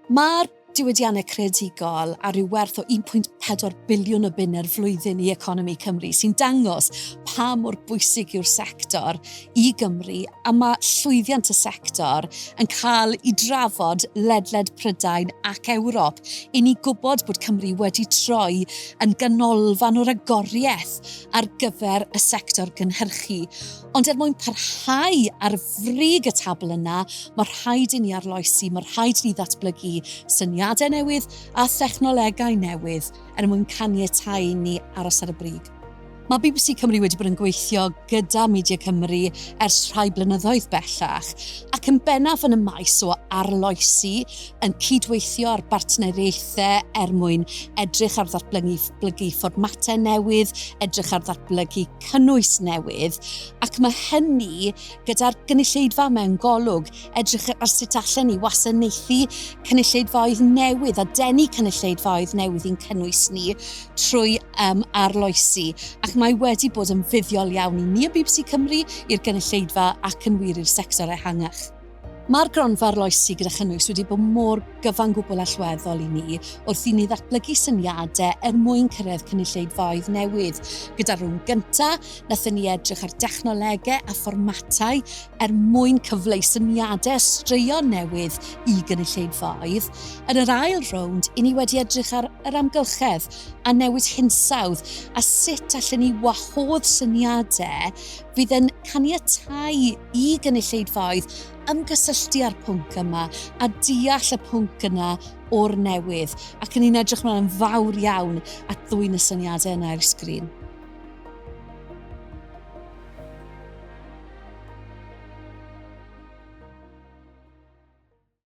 Mae'r diwydiannau creadigol ar ryw werth o 1.4 biliwn o bunne'r flwyddyn i economi Cymru, sy'n dangos pa mor bwysig yw'r sector i Gymru, a mae llwyddiant y sector yn cael ei drafod ledled Prydain ac Ewrop. I ni gwybod bod Cymru wedi troi yn ganolfan o ragoriaeth ar gyfer y sector gynhyrchu. Ond er mwyn parhau ar frig y tabl yna, mae rhaid i ni arloesi, mae rhaid i ni ddatblygu syniadau newydd a thechnolegau newydd er mwyn caniatáu i ni aros ar y brig. Mae BBC Cymru wedi bod yn gweithio gyda Media Cymru ers rhai blynyddoedd bellach, ac yn bennaf yn y maes o arloesi, yn cydweithio ar bartneriaethau er mwyn edrych ar ddatblygu fformatau newydd, edrych ar ddatblygu cynnwys newydd, ac mae hynny gyda'r gynulleidfa mewn golwg, edrych ar sut allen ni wasanaethu cynulleidfaoedd newydd a denu cynulleidfaoedd newydd i'n cynnwys ni trwy um, arloesi. Ac mae wedi bod yn fuddiol iawn i ni o BBC Cymru, i'r gynulleidfa ac yn wir i'r sector ehangach. Mae'r gronfa arloesi gyda chynnwys wedi bod mor gyfan gwbl allweddol i ni wrth i ni ddatblygu syniadau er mwyn cyrraedd cynulleidfaoedd newydd. Gyda'r rownd gyntaf, nathon ni edrych ar dechnolegau a fformatau er mwyn cyfleu syniadau a straeon newydd i gynulleidfaoedd. Yn yr ail rownd, i ni wedi edrych ar yr amgylchedd a newid hinsawdd a sut allen ni wahodd syniadau fydd yn caniatáu i gynulleidfaoedd ymgysylltu â'r pwnc yma a deall y pwnc yna o'r newydd, ac yn ni'n edrych mlaen yn fawr iawn at ddwyn y syniadau yna i'r sgrin.